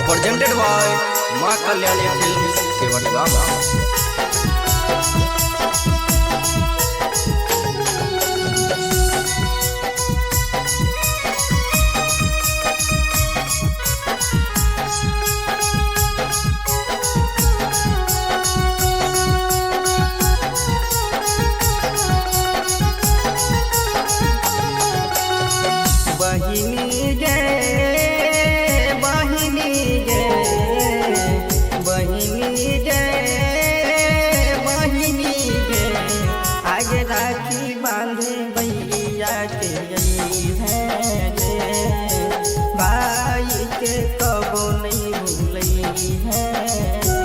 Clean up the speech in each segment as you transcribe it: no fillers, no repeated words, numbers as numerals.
Presented by Maa Kalyani films Kewatgama. बहिनी गे, बहिनी गे, बहिनी गे, बहिनी गे, आज राखी बांधे भैया के गई है रे, भाई के कबो नहीं भूलई है रे।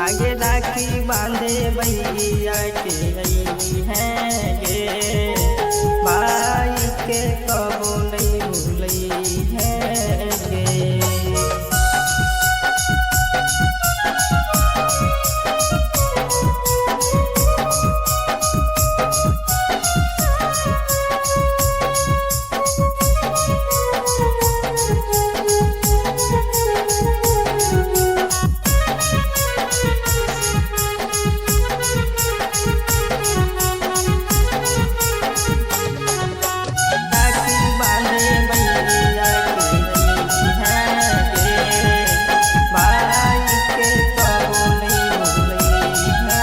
आज राखी बांधे भैया के गई है गे, भाई के कबो नहीं भूलई है गे। राखी बांधे भैया के गई है गे, भाई के कबो नहीं भूलई है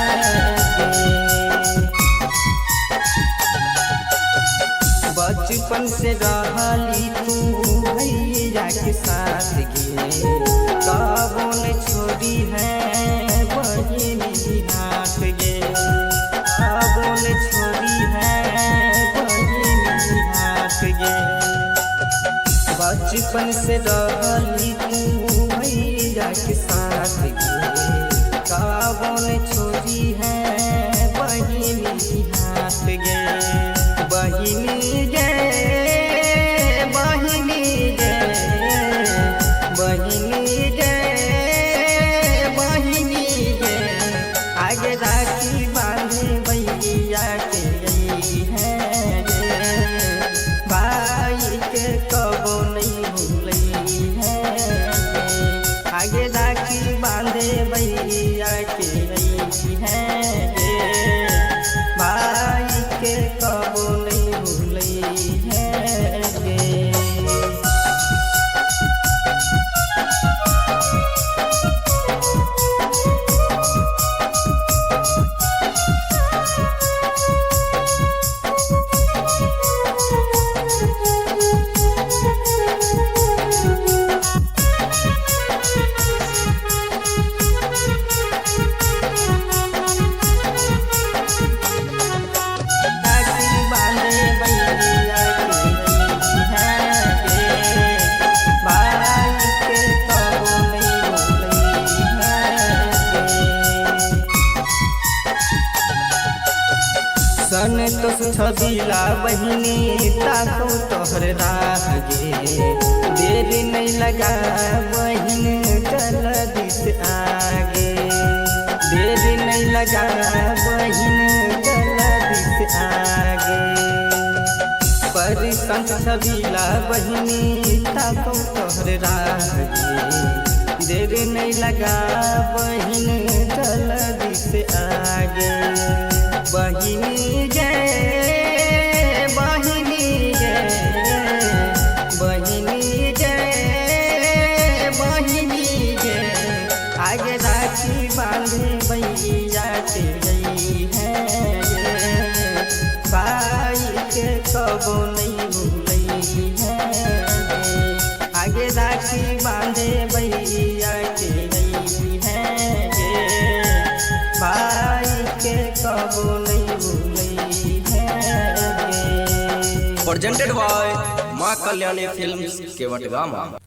गे। बचपन से रहली तू भैया के साथ गे, कबो न छोड़ी है बहिनी हाथ गे, कबो न छोड़ी है बहिनी हाथ गे। बचपन से रहली तू भैया के साथ गे, कबो न छोड़ी है बहिनी हाथ गे। बहिनी गे, बहिनी गे, बहिनी गे, बहिनी गे, आगे राखी बांधे भैया के गई है रे, भाई के कबो नहीं भूलई है रे। आगे राखी बांधे भैया के गई है रे, भाई के कबो नहीं भूलई है गे। राखी बांधे भैया के गई है गे, भाई के कबो नहीं भूलई है गे। सन तो छबिला बहिनी ताको तोहर राह गे, देर नहीं लगा बहिन चल दिस आगे, देर नहीं लगा बहिन चल दिस आगे। पर संत छबिला बहिनी ताको तोहर राह गे, देर नहीं लगा बहिन चल दिस आगे। बहिनी गे, बहिनी गे, बहिनी गे, बहिनी गे, आगे राखी बांधे भैया के गई है रे, भाई के कबो नहीं भूलई है रे। आगे राखी बांधे भैया के गई है गे, भाई के कबो नहीं भूलई है गे। Presented by Maa Kalyani films Kewatgama.